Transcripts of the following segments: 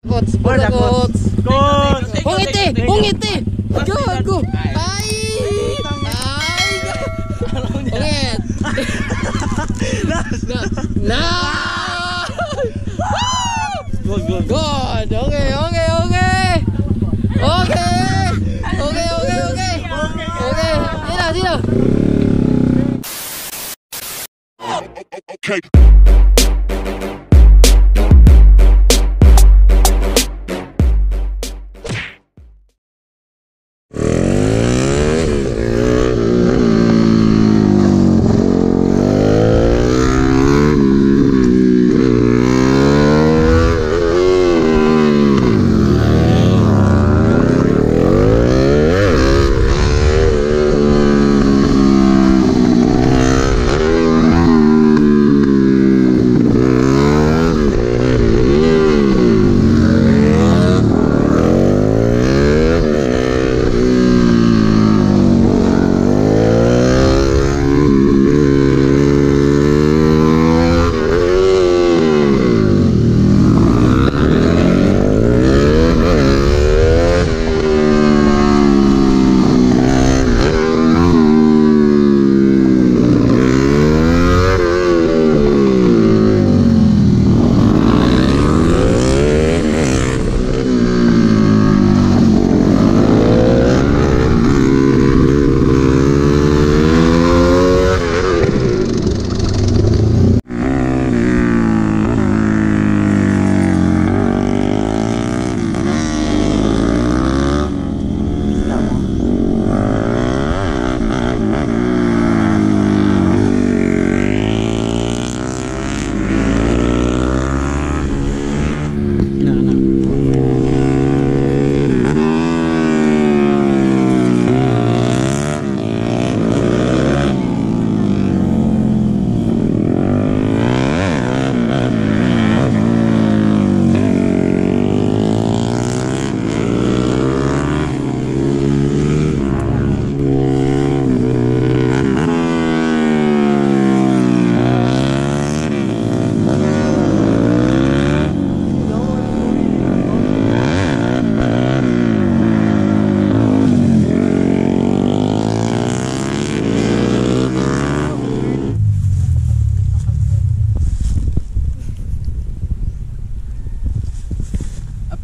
Kots, for the kots. Kots. Hungiti, hungiti. Gago. Ay! Ay! Hungit. Na! Good, good. Good. Okay, okay, okay. Okay. Okay, okay, okay. Okay. Dito, dito. Okay.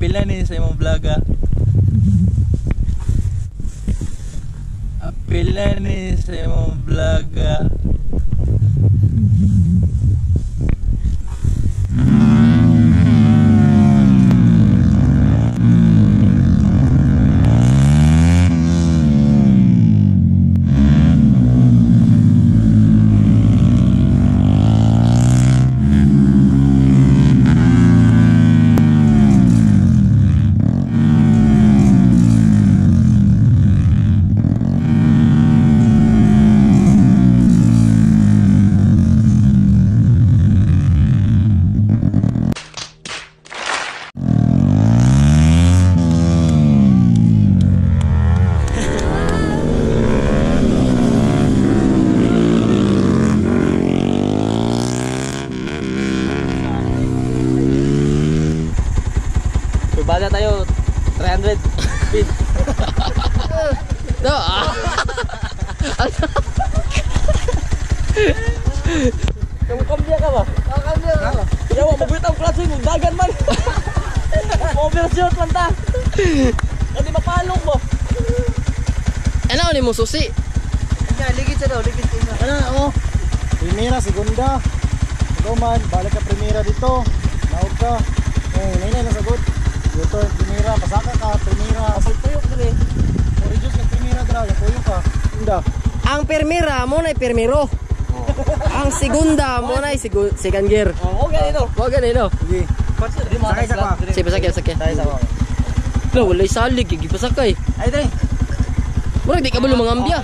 Pila ni sa imong vlog ah. Pila ni sa imong vlog ah. Bada tayo 300 speed. No. Kamukambya ka ba? Kamukambya ka ba? Yawa, mabuit ang clutch mo, dagan man. Overshoot man ta. Hindi mapalong mo. Ano ni mo susi? Ligid sa daw, ligid sa. Ano oh. Primera, segunda. Ikaw man, balik ka primera dito. Naog ka. Eh, nay na sagot. Dito, primera, pasaka ka, primera. Pagtuyok dire. Reduce ka primera dra, tuyok ka. Inda. Ang primera mo na primero. Oh. Ang segunda mo na second gear. Oh, okay dito. Mo ganito. Sige. Sakay sa ka. Sige, pasakay, pasakay. Sakay sa ka. No, walay salig, gipasakay. Ay, dre. Murag di ka balo mangambya.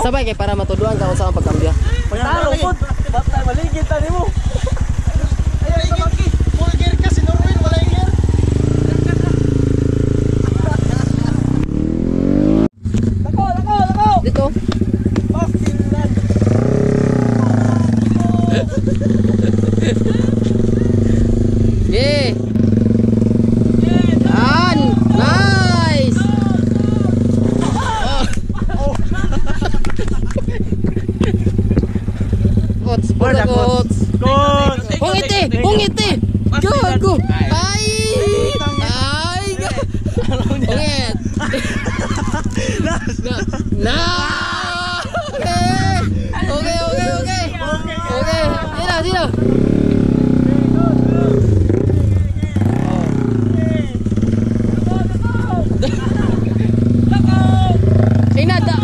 Sabay kay para matuduan ka unsa ang pagambya. Pagtaro pud, basta maligid ta nimo. Ay, full gear ka si Norwin, wala gear. Dako, dako, dako. Dito. Pasilan. Yeah. Ungit eh. Gago. Ay! Ay! Ungit. Na! Okay! Okay, okay, okay. Okay. Sino, sino? Inada.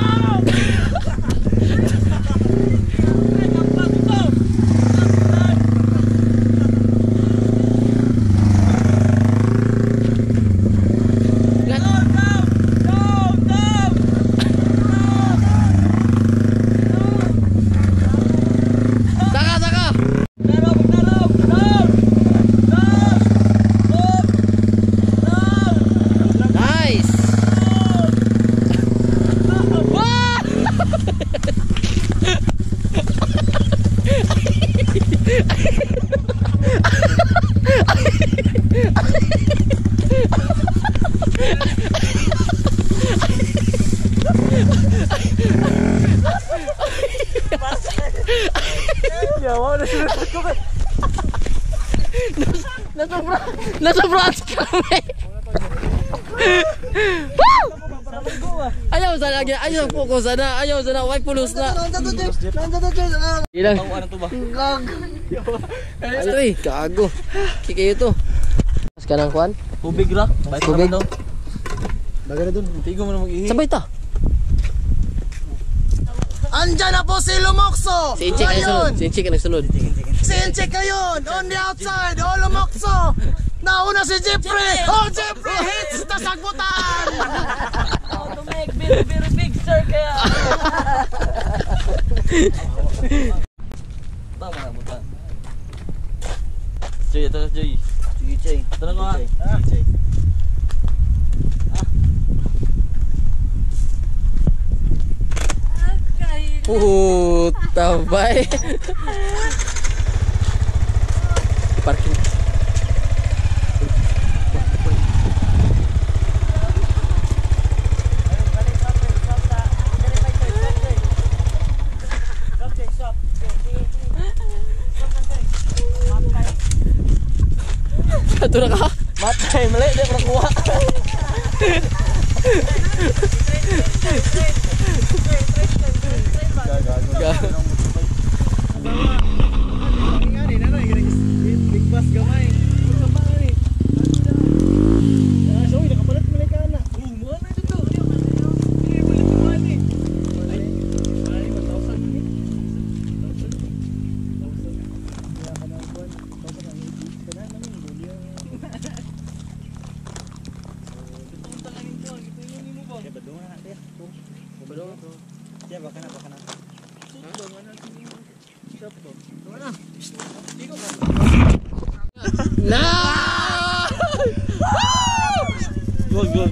Saka, saka. Nice. Wah! Nasa France kami. Ayaw sana lagi, ayaw po ko sana, ayaw sana, why pulos na. Ilang? Ito eh, gago. Kikayo to. Mas ka ng kuan? Tubig ra. Tubig. Bagay na dun. Tigo mo na mag-ihi. Sabay ta. Andyan na po si Lumokso! Si Inchik ang sunod. Si Inchik ang sunod. Si Inchik ngayon! On the outside! Oh, Lumokso! Nauna si Jeffrey! Oh, Jeffrey hits the sagbutan! How to make very, very big circle! Tama na, butan. Joy, ito na Joy. Sige, Chay. Ito na nga. Chay. Puta, bay. Parking. Ato na ka. Matay, mali, di ko nakuha. Big bus gamay. Ah, sorry, nakapalit mo ka na. Na! Go, go.